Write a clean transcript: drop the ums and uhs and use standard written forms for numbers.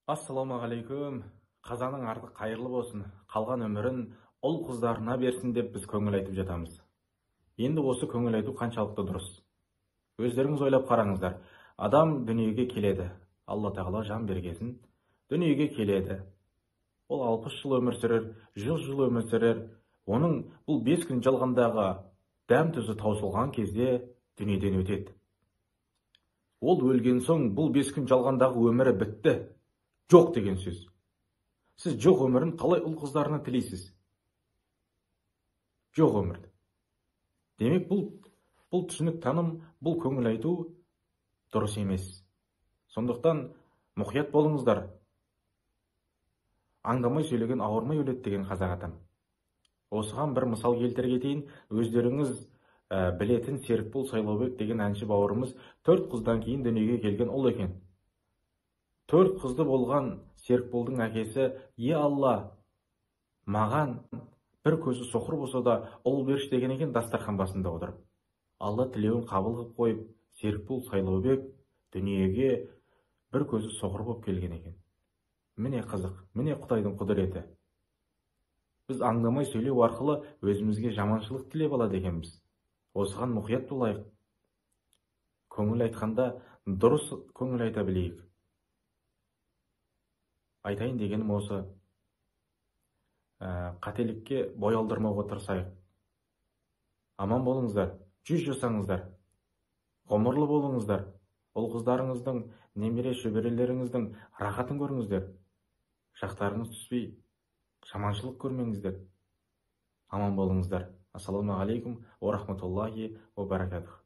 Ассалаумағалейкум. Қазаның арты қайырлы болсын. Қалған өмірін ұл қыздарына берсін деп біз көңіл айтып жатамыз. Енді осы көңіл айту қаншалықты дұрыс? Өздеріңіз ойлап қараңыздар. Адам дүниеге келеді. Алла тағала жан бергесін дүниеге келеді. Ол 60 жыл өмір сүрер, 100 жыл өмір сүрер. Оның бұл 5 күн жалғандағы дәм тұзы таусылған кезде дүниеден өтеді. Ол өлген соң бұл 5 күн жалғандағы өмірі бітті. Жоқ деген сөз. Сіз жоқ өмірін қалай ұл қыздарына тілейсіз? Жоқ өмірді. Демек, бұл түсінік таным, бұл көңіл айту дұрыс емес. Сондықтан мұқият болыңыздар. Аңдамай сөйлеген ауырмай өледі деген қазақ атам. Осыған бір мысал келтіре кетейін. Өздеріңіз білетін Серікбол Сайлаубек деген әнші бауырымыз 4 қыздан кейін дүниеге келген ұл екен. 4 қызды болған Серікболдың әкесі: "Е Алла, маған бір көзі соқыр болса да ұл берші" деген екен дастархан басында отырып. Алла тілеуін қабыл қылып қойып, Серікбол Сайлаубек дүниеге бір көзі соқыр болып келген екен. Міне қызық, міне Құдайдың құдіреті. Біз аңдамай сөйлеу арқылы өзімізге жаманшылық тілеп алады екенбіз. Осыған мұқият болайық. Көңіл айтқанда дұрыс көңіл айта білейік. Айтайын дегенім осы. Қателікке бой алдырмауға тырысайық. Аман болыңыздар, 100 жасаңыздар, ғұмырлы болыңыздар, ұл қыздарыңыздың, немере шөберелеріңіздің рахатын көріңіздер. Жақтарыңыз түспей, жаманшылық көрмеңіздер. Аман болыңыздар. Ассалаумағалейкум уа рахматуллахи уа баракатух.